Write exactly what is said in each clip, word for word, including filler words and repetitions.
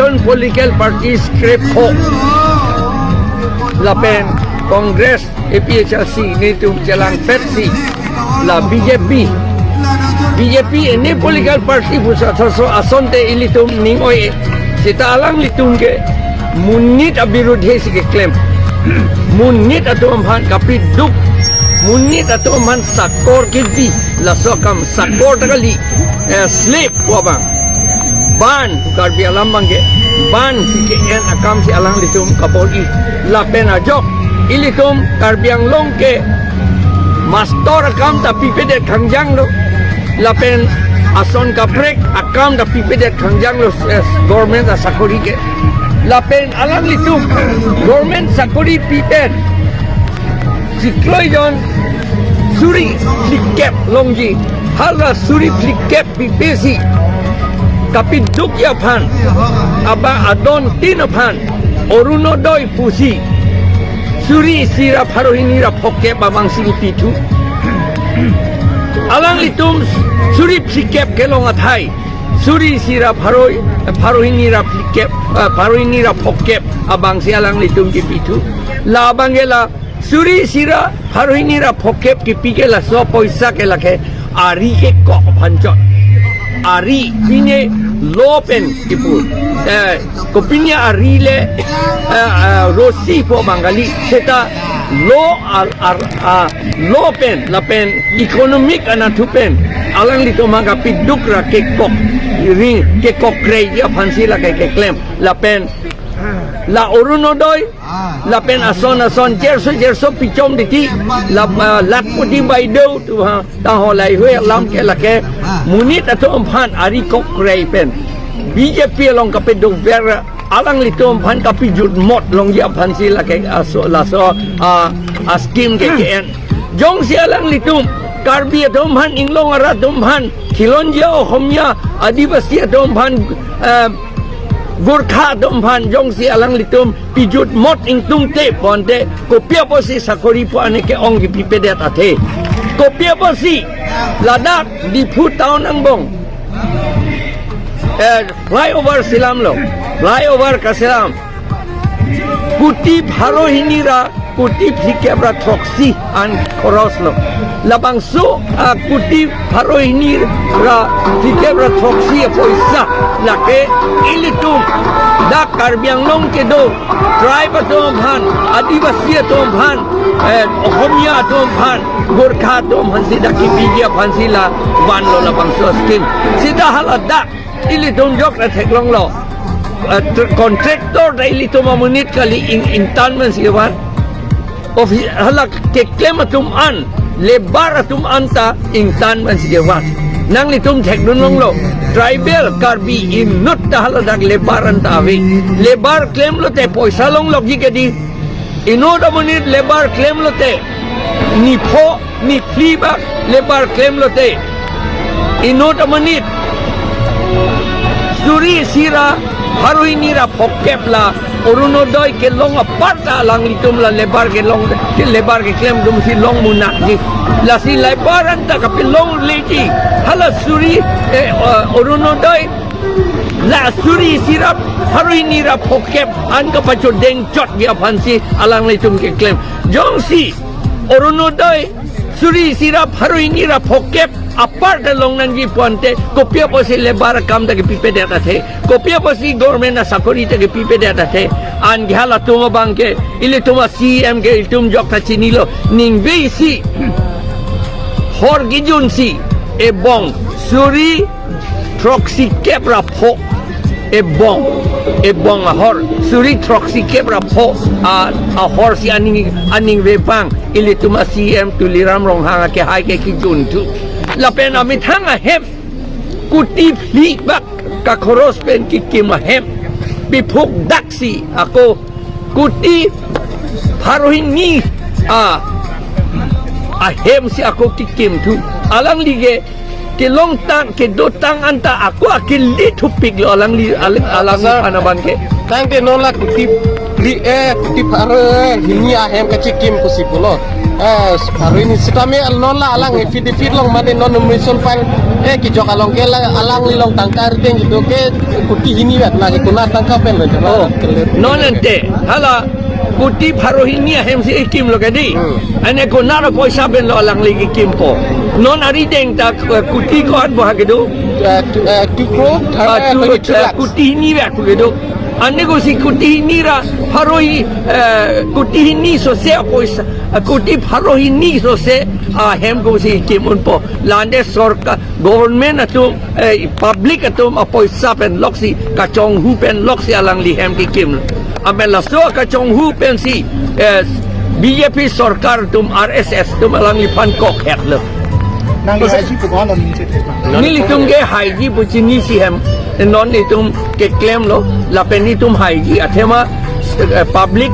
Political parties krepho lapen Congress, A P H L C nelitum chelangpetsi la B J P, B J P any political party pusa soso asonte ilitum ning oi-e. Seta alanglitum ke monit abirudhe si keklem, monit atum aphan kapiduk, monit atum aphan sakor kidi, laso akam sakor ta kali, eh, slave pu abang. Bond pu Karbi alam abangke, bond si ke-en akam si alanglitum kabor-i. Lapen ajok ilitum Karbi Anglong ke mastor akam ta pipedet khangjang lo, lapen ason kaprek akam ta pipedet khangjang lo, eh, government asakori ke. Lapen alanglitum government sakori pipen chiklo jon suri phlikep longji, hala suri phlikep pipesi kapidukji aphan, aba adontin aphan Orunodoi pusi suri isi ra pharo hini ra phokep abang si kipithu. Alanglitum suri phlikep kelong athai suri isi ra pharo, pharo hini ra phlikep, eh, pharo hini ra phokep abang si alanglitum kipithu. La abangke la suri isi ra pharo hini ra phokep kipi ke laso poisa ke lake ari kekok aphan chot. Ari pine lo pen kipu. Eh, kopine ari le, eh, eh, rosi pu Bengali, seta lo ar, ar, ah, lo pen lapen economic anatthu pen alanglitum aphan kapiduk ra kekok ring, kekok krei aphan si lake keklem. Lapen la Orunodoi lapen ason ason cherso cherso pichom titi, la, ah, Lakhpati Baideo pu ha, ta ho lahai-hui alam ke lake monit atum aphan ari kok krei pen B J P along kapiduk ver alanglitum aphan kapijutmot longji aphan si lake aso, laso, ah, ah, scheme ke ke-en. Jongsi alanglitum Karbi atum aphan, Inglong arat atum aphan, Khilonjia Ohomia, Adivasi atum aphan, eh, Gorkha atum aphan jongsi alanglitum pijutmot ingtungte ponte, kopi apotsi sakori pu ane ke-ong kipipedet athe? Kopi apotsi ladak Diphu town angbong, eh, flyover si lamlo, flyover kaselam kuti pharo hini ra kuti phlikep ra throksi an khoros lo. Labangso, ah, kuti pharo hini ra phlikep ra throksi apoisa lake ilitum dak Karbi Anglong kedo tribe atum aphan, Adivasi atum aphan, eh, Ohomia atum aphan, Gorkha atum aphan si dak kipiji aphan si la vanlo labangso scheme. Seta hala dak ilitum jok ra theklonglo. Eh, tr-, contractor ta ilitum amonit kali, ing, ingtan man si van. Office hala keklem atum an, labour atum an ta ingtan man si van. Nanglitum thekdun longlo. Tribal Karbi inut ta hala dak labour an ta ave. Labour klemlote poisa longlokji ke di. Inut amonit labour klemlote, nipho niphli bak labour klemlote, inut amonit suri isi ra pharo hini ra phokep la Orunodoi kelong apar ta alanglitum la labour kelong, ke labour keklemdun si long munak ji. Lasi labour an ta kapilongleji. Hala suri, eh, eh, Orunodoi la suri isi ra pharo hini ra phokep an kapachodeng chotji aphan si alanglitum keklem. Jongsi Orunodoi suri isi ra pharo hini ra phokep apar ta longnangji ponte, kopi apotsi labour akam ta kipipedet athe? Kopi apotsi government asakori ta kipipedet athe? An ke halatum abangke ilitum a-C E M ke ilitum jok ta chinilo. Ningve isi hor kijunsi ebong suri throksikep ra pho, ebong, ebong ahor suri throksikep ra pho a, ahor si aning, aning vevang ilitum a-C E M Tuliram Ronghang akehai ke kijunthu. Lapen amethang ahem kuti phli bak kakhoros pen kikim ahem, piphuk daksi ako kuti pharo hini a, ahem si ako kikimthu. Alangli ke kelongtang, kedotang an ta ako akili thupiklo alangli, alang, alangli Sir, aphan abangke. Tangte non la kuti phli, eh, kuti pharo hini ahem kachikim pusi pulo. Eh, Pharo hini sitame non la alang affidavit along mane non nomination file, eh, kejok along ke la alangli along tangka rideng kedo ke kuti hini vet, na ke konat tangka pen lo, jema. Oh, kelet. Non ante, hala kuti pharo hini ahem si kekimlo kedi. Hmm. Ane konat apoisa pen lo alangli kekimpo. Non arideng ta, eh, kuti ko-an bo ha kedo. Eh, tu-, eh, two crore, ah, eh, tu-, twenty-two eh, lakhs. Kuti hini vet ko kedo. Ane kosi kuti hini ra pharo hi, eh, kuti hini sose apoisa, eh, kuti pharo hini sose ahem kosi kim unpo. La ante sorkar, government atum, eh, public atum apoisa pen loksi, kachonghu pen loksi alangli hem kekim. Amat laso kachonghu pensi, eh, B J P sorkar atum, R S S atum alangliphan kok het lo. Nangli haiji pu ko-an aning che? Nelitum ke haiji pu chinisi hem, non itum keklemlo, lapen itum haiji athema, eh, public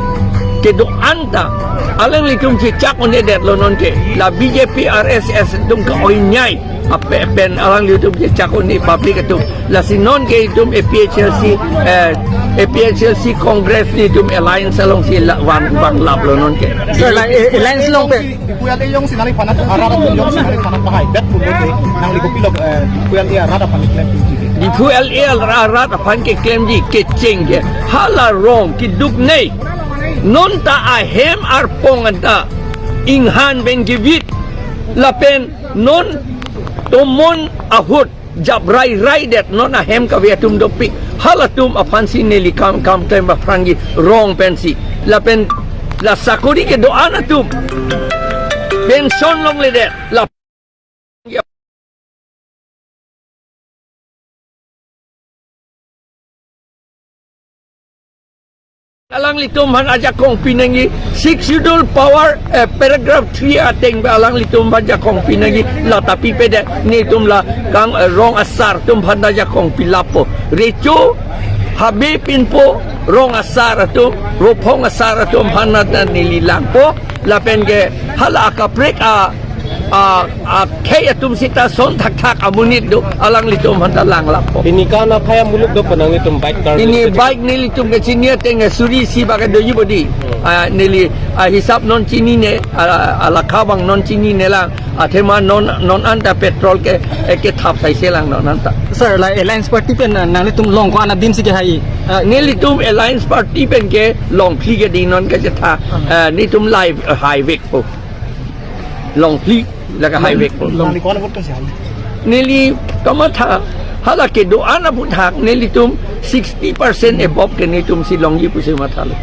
kedo-an ta alanglitum chechak un-edetlo non ke, la B J P R S S atum ka-oinyai ape pen alanglitum chechak un-e public atum. Lasi non ke itum A P H L C, eh, A P H L C Congress nelitum alliance alongsi la van, vanglaplo non ke. Sir, la, eh, alliance along pen Diphu L A jongsi nangliphan arat atum jongsi nangliphan pahai bet pulote nangli kopilo, eh, Diphu L A arat aphan keklem tinggi? Diphu L A arat aphan keklemji kecheng ke hala rong keduk nei. Non ta ahem arpong anta inghan pen kevit lapen non tomon ahut jap rai rai det, non ahem kave atum dopik. Halatum aphansi neli kam, kam klem aphrangsi rong pensi. Lapen la sakori kedo-an atum pension longledet. La alanglitum aphan ajakong pinangji, Sixth Schedule power, eh, paragraph three ateng pen alanglitum aphan jakong pinangji, la ta pipedet. Nelitum la kang, eh, rong asar atum aphan ta jakong pilappo. Recho habe pinpo, rong asar atum, rophong asar atum aphan ta neli langpo. Lapen ke hala akaprek a, a, akhei atum sita son thakthak amonit do, alanglitum aphan ta langlappo. Pini ko-an aphai amuluk do pu nanglitum bike car? Pini bike nelitum ke chini ateng suri isi bak doji bodi. Hmm. Ah, neli, ah, hisap non chinine, ah, alakha abang non chinine lang. Athema non, non anta petrol ke, eh, kethap saise lang non anta. Sir, la alliance party pen, ah, nanglitum along ko-an adim si kehai? Ah, nelitum alliance party pen ke longphli ke di non kachetha. Hmm. Ah, nelitum live, ah, haivekpo. Longphli la kahaivekpo. Long- Nangli ko-an vote pensi hai? Neli kamatha, hala kedo-an aphuthak nelitum sixty percent above ke nelitum si longji pusi mathalo.